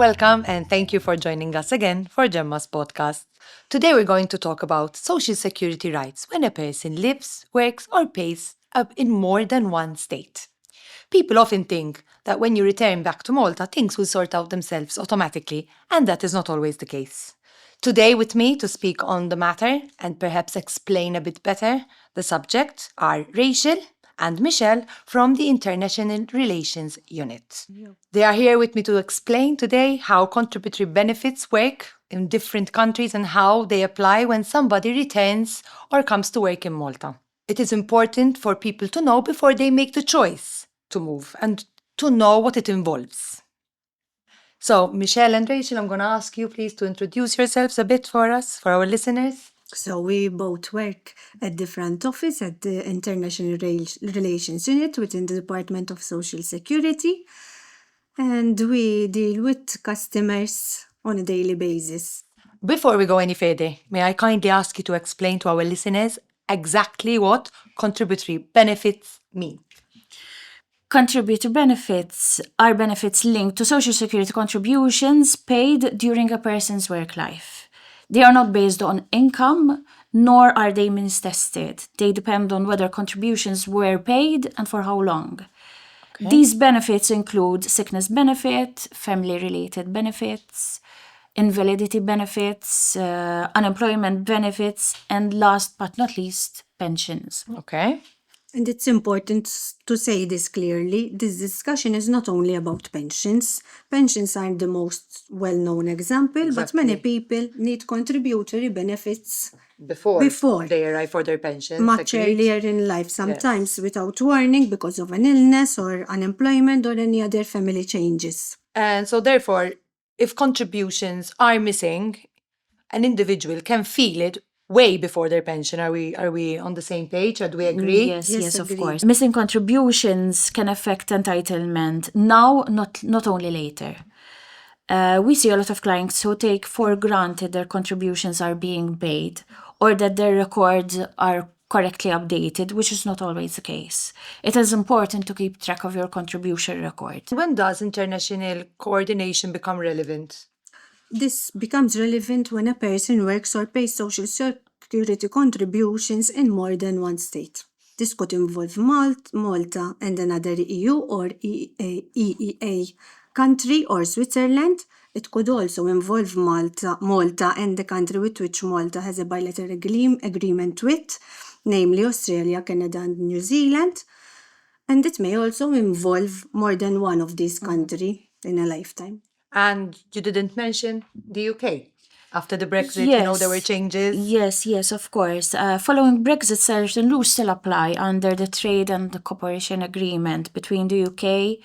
Welcome and thank you for joining us again for ḻEMMA's podcast. Today we're going to talk about social security rights when a person lives, works, or pays up in more than one state. People often think that when you return back to Malta, things will sort out themselves automatically, and that is not always the case. Today with me to speak on the matter and perhaps explain a bit better the subject are Rachel and Michelle from the International Relations Unit. They are here with me to explain today how contributory benefits work in different countries and how they apply when somebody returns or comes to work in Malta. It is important for people to know before they make the choice to move and to know what it involves. So, Michelle and Rachel, I'm going to ask you please to introduce yourselves a bit for us, for our listeners. So we both work at different office at the International Relations Unit within the Department of Social Security, and we deal with customers on a daily basis. Before we go any further, may I kindly ask you to explain to our listeners exactly what contributory benefits mean? Contributory benefits are benefits linked to Social Security contributions paid during a person's work life. They are not based on income, nor are they means-tested. They depend on whether contributions were paid and for how long. Okay. These benefits include sickness benefit, family-related benefits, invalidity benefits, unemployment benefits, and last but not least, pensions. Okay. And it's important to say this clearly. This discussion is not only about pensions. Pensions are the most well-known example, but many people need contributory benefits before they arrive for their pension. Much earlier in life, sometimes without warning because of an illness or unemployment or any other family changes. And so therefore, if contributions are missing, an individual can feel it way before their pension. Are we on the same page? Or do we agree? Yes, of course. Missing contributions can affect entitlement now, not only later. We see a lot of clients who take for granted their contributions are being paid or that their records are correctly updated, which is not always the case. It is important to keep track of your contribution record. When does international coordination become relevant? This becomes relevant when a person works or pays Social Security contributions in more than one state. This could involve Malta and another EU or EEA country or Switzerland. It could also involve Malta and the country with which Malta has a bilateral agreement with, namely Australia, Canada, and New Zealand. And it may also involve more than one of these countries in a lifetime. And you didn't mention the UK. After the Brexit, there were changes. Yes, of course. Following Brexit, certain rules still apply under the Trade and the Cooperation Agreement between the UK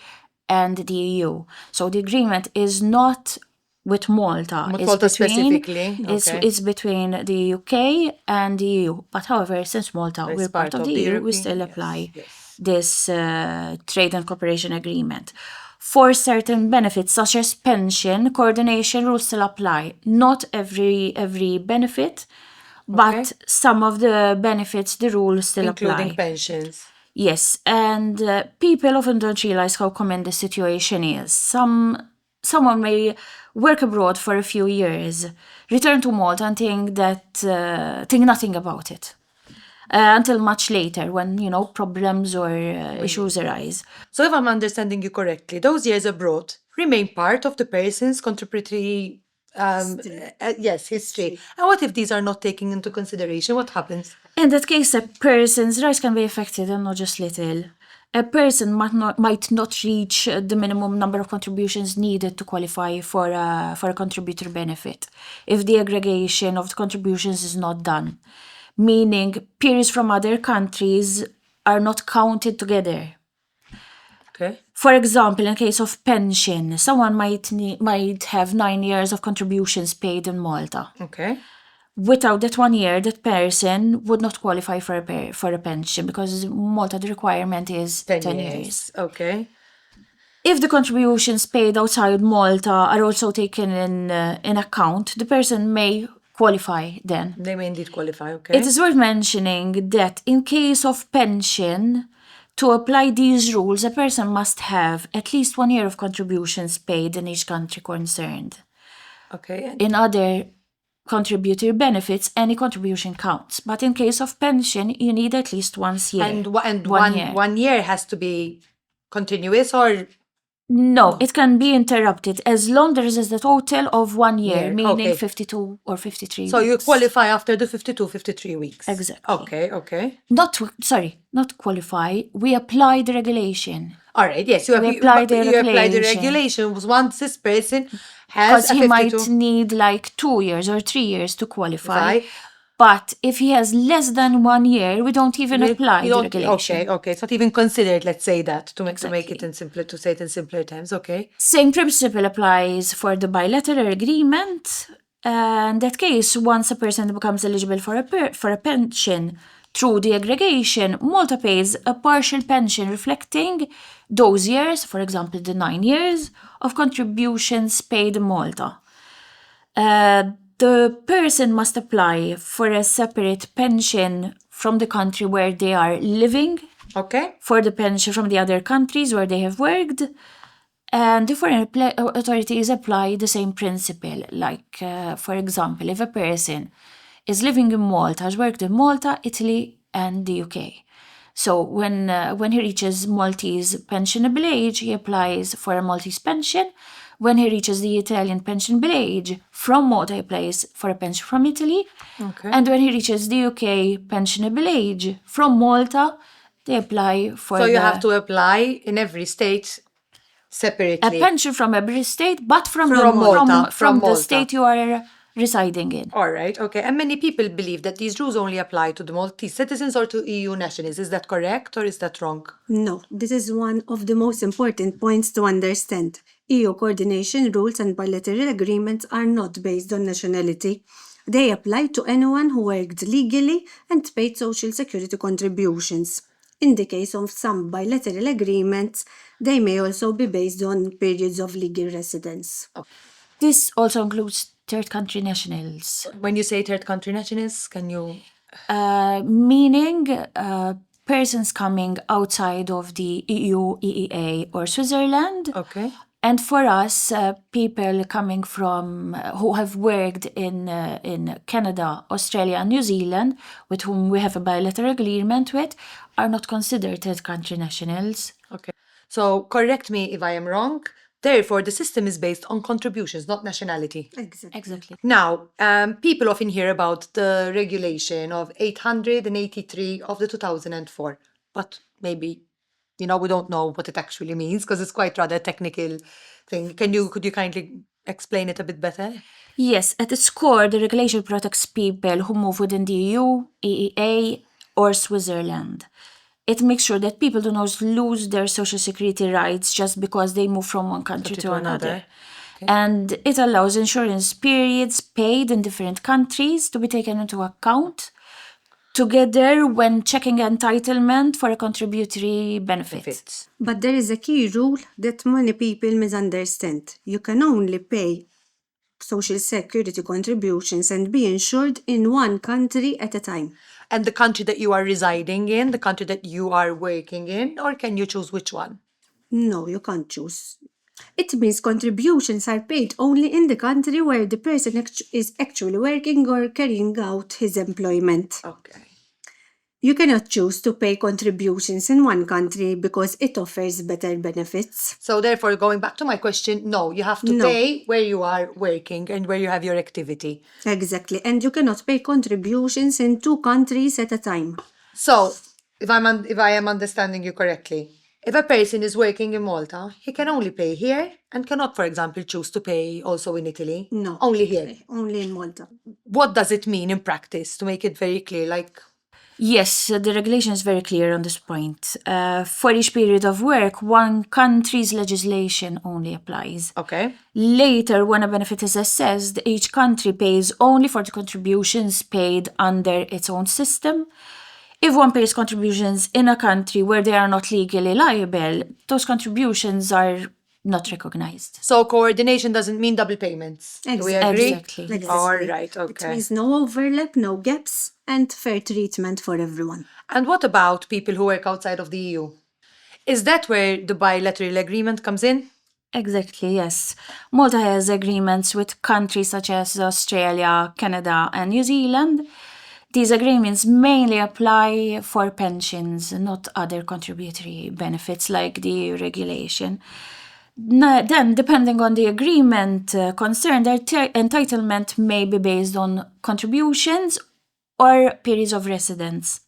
and the EU. So the agreement is not with Malta. Specifically. It's between the UK and the EU. But however, since Malta, we're part of the EU, we still apply this Trade and Cooperation Agreement. For certain benefits, such as pension, coordination rules still apply. Not every benefit, but some of the benefits, the rules still apply. Including pensions. Yes, and people often don't realize how common the situation is. Someone may work abroad for a few years, return to Malta and think nothing about it. Until much later when, problems or issues arise. So if I'm understanding you correctly, those years abroad remain part of the person's contributory history. And what if these are not taken into consideration? What happens? In that case, a person's rights can be affected and not just little. A person might not reach the minimum number of contributions needed to qualify for a contributory benefit if the aggregation of the contributions is not done. Meaning peers from other countries are not counted together. Okay. For example, in case of pension, someone might have 9 years of contributions paid in Malta. Okay. Without that 1 year, that person would not qualify for a pension because Malta, the requirement is 10 years. Okay. If the contributions paid outside Malta are also taken in account, the person may qualify then. They may indeed qualify, okay. It is worth mentioning that in case of pension, To apply these rules, a person must have at least 1 year of contributions paid in each country concerned. Okay. In other contributory benefits, any contribution counts. But in case of pension, you need at least once year. And 1 year. 1 year has to be continuous or No, it can be interrupted as long as there's a total of 1 year, Year, meaning okay. 52 or 53 so you weeks. qualify after the 52, 53 weeks. Exactly. Okay. Not qualify. We apply the regulation. All right, yes, you apply the you apply the regulation. regulations once this person has Because a he 52. might need like 2 years or 3 years to qualify. Right. But if he has less than 1 year, we don't even apply You the don't- regulation. Okay. It's not even considered, let's say that, to make it Exactly. in simpler, to say it in simpler terms, okay? Same principle applies for the bilateral agreement. In that case, once a person becomes eligible for a pension through the aggregation, Malta pays a partial pension reflecting those years, for example, the 9 years of contributions paid in Malta. The person must apply for a separate pension from the country where they are living, Okay? for the pension from the other countries where they have worked, and the foreign authorities apply the same principle. Like, for example, if a person is living in Malta, has worked in Malta, Italy, and the UK. So when he reaches Maltese pensionable age, he applies for a Maltese pension. When he reaches the Italian pensionable age, from Malta he applies for a pension from Italy. Okay. And when he reaches the UK pensionable age, from Malta, they apply for So you have to apply in every state a separately. pension from every state, but from Malta. the Malta. state you are residing in. All right, okay. And many people believe that these rules only apply to the Maltese citizens or to EU nationals. Is that correct or is that wrong? No, this is one of the most important points to understand. EU coordination rules and bilateral agreements are not based on nationality. They apply to anyone who worked legally and paid social security contributions. In the case of some bilateral agreements, they may also be based on periods of legal residence. This also includes third country nationals, When you say third country nationals, can you... meaning persons coming outside of the EU, EEA, or Switzerland. Okay. And for us, people coming from who have worked in Canada, Australia, and New Zealand, with whom we have a bilateral agreement with, are not considered third country nationals. Okay. So correct me if I am wrong. Therefore, the system is based on contributions, not nationality. Exactly. Now, people often hear about the regulation of 883 of the 2004, but maybe, we don't know what it actually means because it's quite rather technical thing. Could you kindly explain it a bit better? Yes, at its core, the regulation protects people who move within the EU, EEA, or Switzerland. It makes sure that people do not lose their social security rights just because they move from one country to another. Okay. And it allows insurance periods paid in different countries to be taken into account together when checking entitlement for a contributory benefit. Fits. But there is a key rule that many people misunderstand. You can only pay social security contributions and be insured in one country at a time. And the country that you are residing in, the country that you are working in, or can you choose which one? No, you can't choose. It means contributions are paid only in the country where the person is actually working or carrying out his employment. Okay. You cannot choose to pay contributions in one country because it offers better benefits. So therefore, going back to my question, no, you have to No. pay where you are working and where you have your activity. Exactly. And you cannot pay contributions in two countries at a time. So, if I am understanding you correctly, if a person is working in Malta, he can only pay here and cannot, for example, choose to pay also in Italy. No. Only here. Only in Malta. What does it mean in practice, to make it very clear? Yes, the regulation is very clear on this point. For each period of work, one country's legislation only applies. Okay. Later, when a benefit is assessed, each country pays only for the contributions paid under its own system. If one pays contributions in a country where they are not legally liable, those contributions are not recognized. So coordination doesn't mean double payments. Do we agree? Exactly. All right, okay. It means no overlap, no gaps, and fair treatment for everyone. And what about people who work outside of the EU? Is that where the bilateral agreement comes in? Exactly, yes. Malta has agreements with countries such as Australia, Canada, and New Zealand. These agreements mainly apply for pensions, not other contributory benefits like the regulation. Then, depending on the agreement concerned, their entitlement may be based on contributions or periods of residence.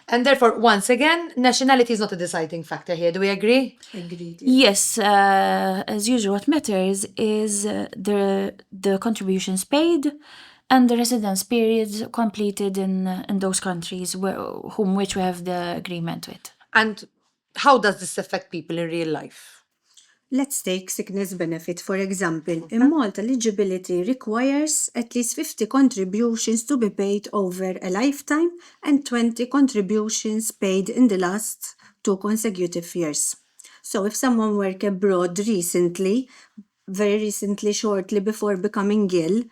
And therefore, once again, nationality is not a deciding factor here. Do we agree? Agreed. Yes, as usual, what matters is the contributions paid and the residence periods completed in those countries which we have the agreement with. And how does this affect people in real life? Let's take sickness benefit, for example. In Malta, eligibility requires at least 50 contributions to be paid over a lifetime and 20 contributions paid in the last 2 consecutive years. So if someone worked abroad recently, very recently, shortly before becoming ill,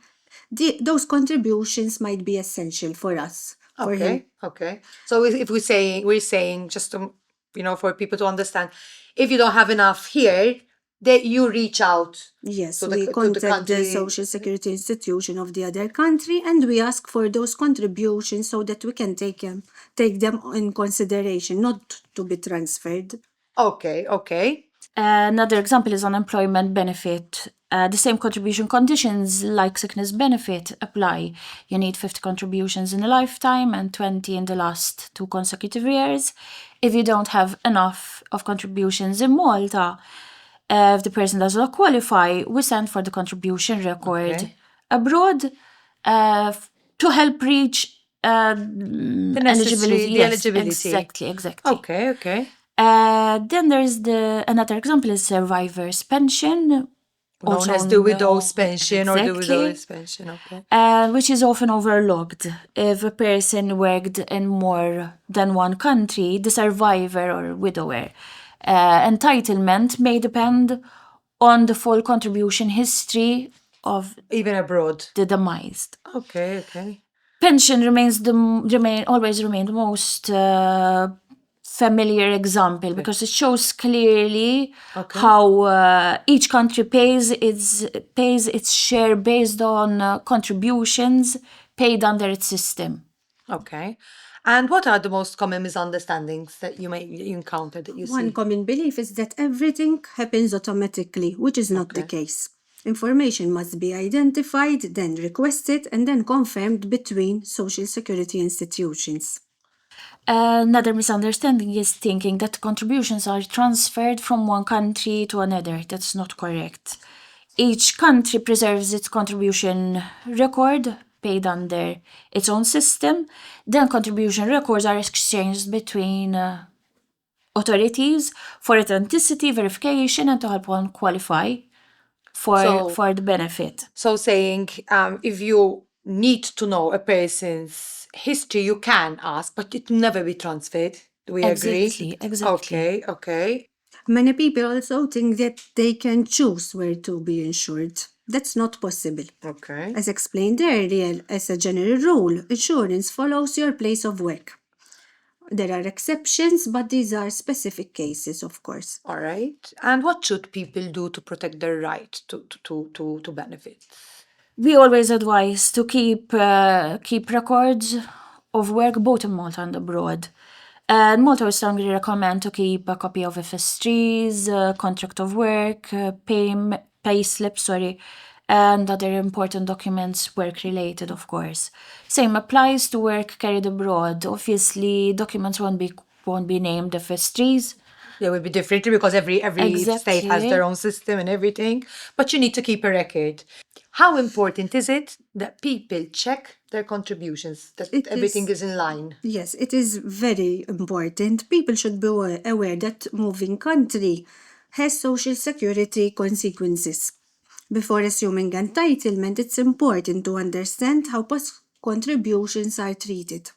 those contributions might be essential for us. For him. Okay. So if we're saying just to, for people to understand, if you don't have enough here, that you reach out. Yes, to we the contact the country. social security institution of the other country and we ask for those contributions so that we can take them in consideration, not to be transferred. Okay. Another example is unemployment benefit. The same contribution conditions like sickness benefit apply. You need 50 contributions in a lifetime and 20 in the last 2 consecutive years. If you don't have enough of contributions in Malta, if the person does not qualify, we send for the contribution record Okay. abroad to help reach eligibility. The Yes, eligibility. exactly. Okay. Then there's another example is survivor's pension, Known as the widow's pension or the widow's pension. Okay. which is often overlooked. If a person worked in more than one country, the survivor or widower entitlement may depend on the full contribution history of Even abroad. the demised. Okay. Pension always remain the most familiar example because it shows clearly how each country pays its share based on contributions paid under its system. Okay. And what are the most common misunderstandings that you encounter that you One see? common belief is that everything happens automatically, which is not the case. Information must be identified, then requested, and then confirmed between social security institutions. Another misunderstanding is thinking that contributions are transferred from one country to another. That's not correct. Each country preserves its contribution record paid under its own system. Then contribution records are exchanged between authorities for authenticity verification and to help one qualify for the benefit. So saying, if you need to know a person's history, you can ask, but it will never be transferred. Do we agree? Exactly. Okay. Many people also think that they can choose where to be insured. That's not possible. Okay. As explained earlier, as a general rule, insurance follows your place of work. There are exceptions, but these are specific cases, of course. All right. And what should people do to protect their right to benefit? We always advise to keep records of work both in Malta and abroad. And Malta we strongly recommend to keep a copy of FS3s, contract of work, pay slips, and other important documents work-related, of course. Same applies to work carried abroad. Obviously, documents won't be named FS3s. They will be differently because every state has their own system and everything. But you need to keep a record. How important is it that people check their contributions, that everything is in line? Yes, it is very important. People should be aware that moving country has social security consequences. Before assuming entitlement, it's important to understand how past contributions are treated.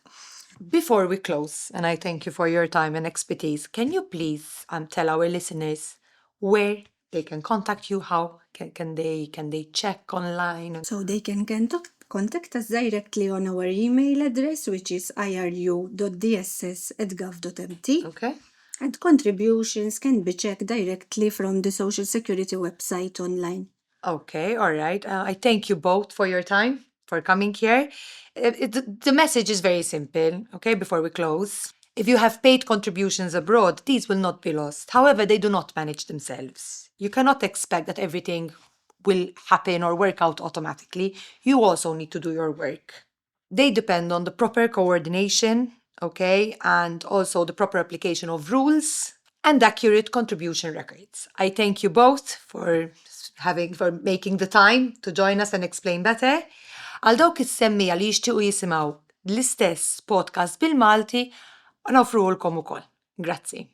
Before we close, and I thank you for your time and expertise, can you please tell our listeners where they can contact you? How can they check online? So they can contact us directly on our email address, which is iru.dss@gov.mt. Okay. And contributions can be checked directly from the Social Security website online. Okay, all right. I thank you both for your time, for coming here. The message is very simple, okay, before we close. If you have paid contributions abroad, these will not be lost. However, they do not manage themselves. You cannot expect that everything will happen or work out automatically. You also need to do your work. They depend on the proper coordination, okay, and also the proper application of rules and accurate contribution records. I thank you both for making the time to join us and explain better. Għal dawk is-semmija li jixtiequ jisimgħu l-istess podcast bil-Malti nofruhulkom ukoll. Grazzi.